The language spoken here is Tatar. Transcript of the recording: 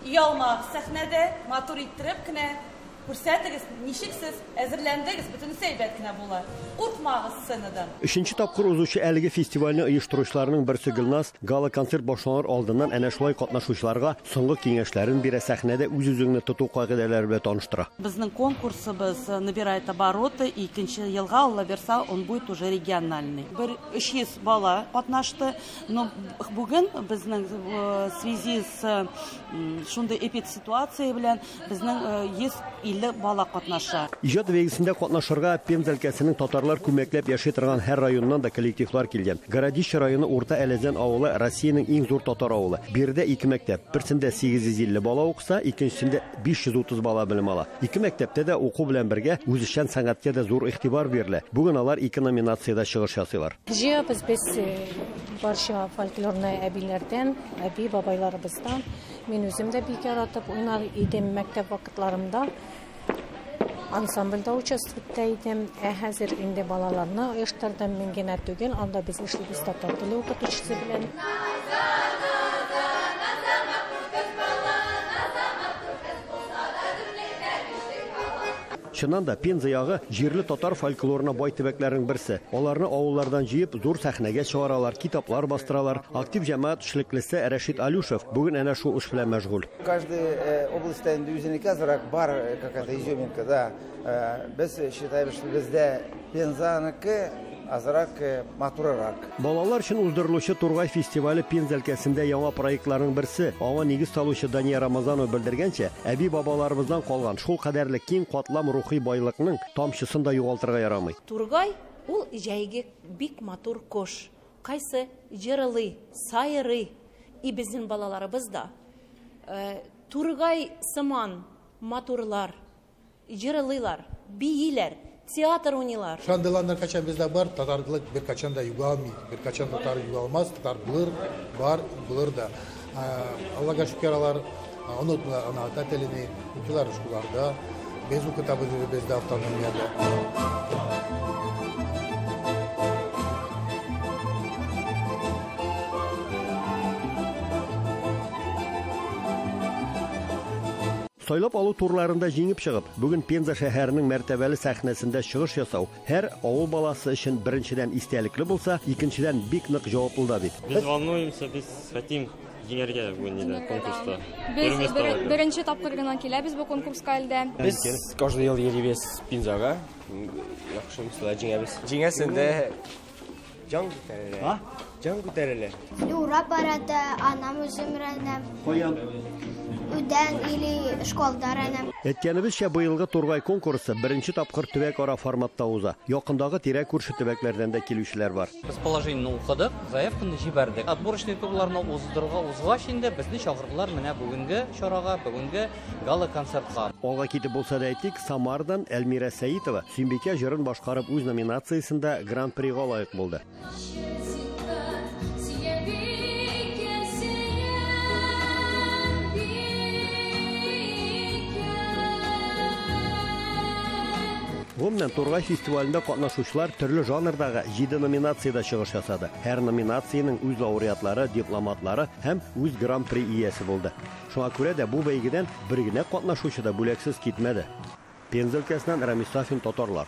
Оялмагыз сәхнәдә, матур иттереп кенә күрсәтегез, ничек сез әзерләндегез, бөтенесе әйбәт кенә була. Куркмагыз сценадан. Өченче тапкыр узучы әлеге фестивальне оештыручыларның берсе Гөлназ гала-концерт башланыр алдыннан әнә шулай катнашучыларга соңгы киңәшләрен бирә, сәхнәдә үз-үзеңне тоту кагыйдәләре белән таныштыра. Безнең конкурсыбыз набирает обороты, икенче елга, Алла бирса, он будет уже региональный. Бер 300 бала катнашты, но бүген безнең в связи с шундый эпидситуация белән безнең 150 бала катнаша. Иҗат бәйгесендә катнашырга Пенза өлкәсенең татарлар күмәкләп яши торган һәр районыннан да коллективлар килгән. Городище районы Урта Әләзән авылы Россиянең иң зур татар авылы. Биредә ике мәктәп. Берсендә 850 бала укыса, икенчесендә 530 бала белем ала. Ике мәктәптә дә уку белән бергә үзешчән сәнгатькә дә зур игътибар бирелә. Бүген алар ике номинациядә чыгыш ясыйлар. Җыябыз без барча фольклорны әбиләрдән, әби-бабайларыбыздан. Мин үзем дә бик яратып уйнар идем мәктәп вакытларымда. Ансамбльдә участвовать итә идем. Ә хәзер инде балаларны оештырдым. Мин генә түгел, анда без эшлибез татар теле укытучысы белән. Чыннан да, Пенза ягы җирле татар фольклорына бай төбәкләрнең берсе. Аларны авыллардан җыеп, зур сәхнәгә чыгаралар, китаплар бастыралар. Актив җәмәгать эшлеклесе Рәшит Алюшев бүген әнә шул эш белән мәшгуль. Каждый областьта инде үзенеке азрак бар какая-то изюминка, да. Без считаем, что бездә Пензаныкы азрак матурырак. Балалар өчен уздырылучы Тургай фестивале Пенза өлкәсендә яңа проектларның берсе. Аңа нигез салучы Дания Рамазанова белдергәнчә, әби-бабаларыбыздан калган шул кадәрле киң катлам рухи байлыкның тамчысын да югалтырга ярамый. Тургай ул җәйге бик матур кош. Кайсы җырлый, сайрый. И безнең балаларыбыз да тургай сыман матурлар, җырлыйлар, бииләр, театр уйныйлар. Шандыланнар качан бездә бар, татарлык бер качан да югалмый, бер качан татар югалмас, татар булыр, бар, булыр да. Аллага шөкер, алар онытмыйлар ана ата телене, укыйлар школларда, без укытабыз үзебездә автономиядә. Сайлап алу турларында җиңеп чыгып, бүген Пенза шәһәренең мәртәбәле сәхнәсендә чыгыш ясау һәр авыл баласы өчен беренчедән истәлекле булса, икенчедән бик нык җаваплы да бит. Без волнуемся, без хотим җиңәргә бүген инде конкурста. Без беренче тапкыр гына киләбез бу конкурска әлдә. Без каждый ел йөрибез Пензага. Яхшы мисалда җиңәбез. Җиңәсең дә җан күтәрелә. Җан күтәрелә. Флюра парады, анам үзем рәнәм. Каян? Үдән или школда рәнәм. Әйткәнебезчә, быелгы Тургай конкурсы беренче тапкыр төбәк-ара форматта уза. Якындагы тирә-күрше төбәкләрдән дә килүчеләр бар. Без положениене укыдык, заявканы җибәрдек. Отборочный турларны уздырырга узгач инде безне чакырдылар менә бүгенге чарага, бүгенге гала-концертка. Алга китеп булса да әйтик, Самардан Әлмирә Сәитова Сөембикә җырын башкарып үз номинациясендә гран-прига лаек булды. Гомумән, Тургай фестивалендә катнашучылар төрле жанрдагы 7 номинациядә чыгыш ясады. Һәр номинациянең үз лауреатлары, дипломатлары һәм үз гран-при иясе булды. Шуңа күрә дә бу бәйгедән бер генә катнашучы да бүләксез китмәде. Пенза өлкәсеннән Рамис Сафин, Татарлар.